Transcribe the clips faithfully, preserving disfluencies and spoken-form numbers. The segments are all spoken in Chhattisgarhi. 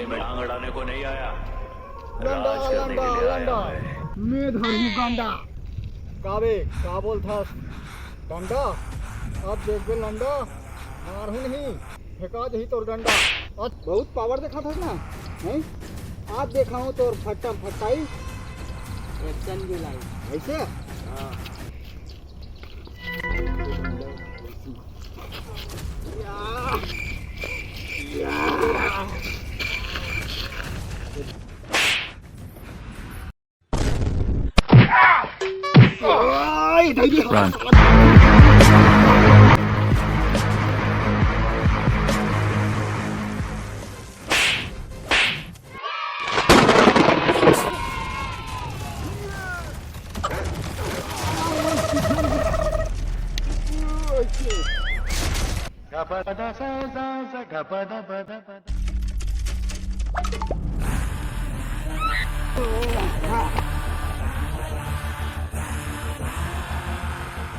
में टांग अड़ाने को नहीं आया, लंडा, राज करने लंडा, के लिए आया लंडा। मैं। मैं धरहूँ गंडा। का बे, का बोलथस? डंडा? अब देखबे लंडा, मारहूँ नहीं, फेंका जही तोर डंडा। आज बहुत पावर देखाथस ना, हैं? आज देखाहूँ तोर फट्टा फट्टाई, रतन के लाई। ऐसे? हाँ। Run.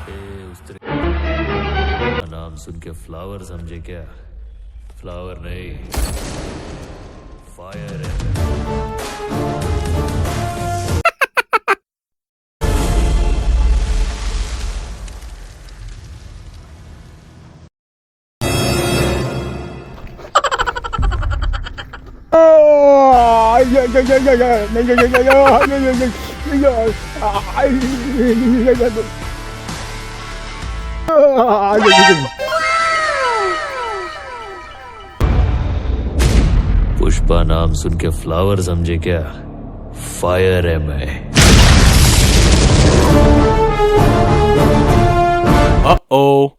ए, उस तरह का नाम सुन के फ्लावर समझे क्या? फ्लावर नहीं, फायर है। पुष्पा नाम सुन के फ्लावर समझे क्या? फायर है मैं। Uh-oh.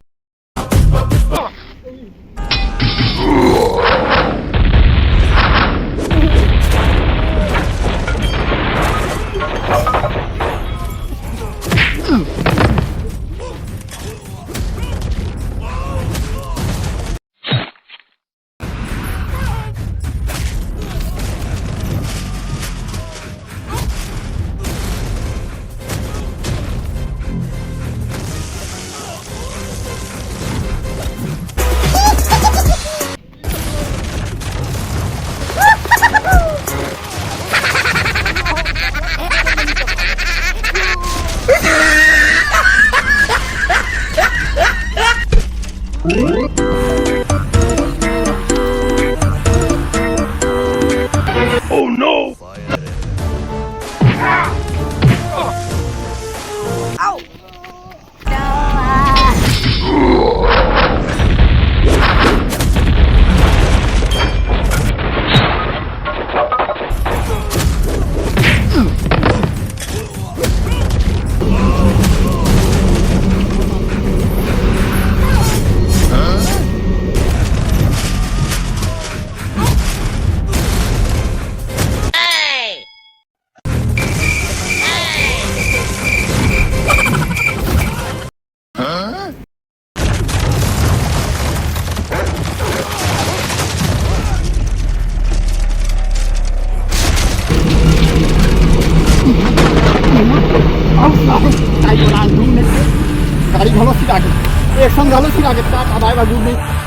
Oh no! गाड़ी घलो सिरा के, एक्शन घलो सिरा के, का खबाए बा दूध नहीं।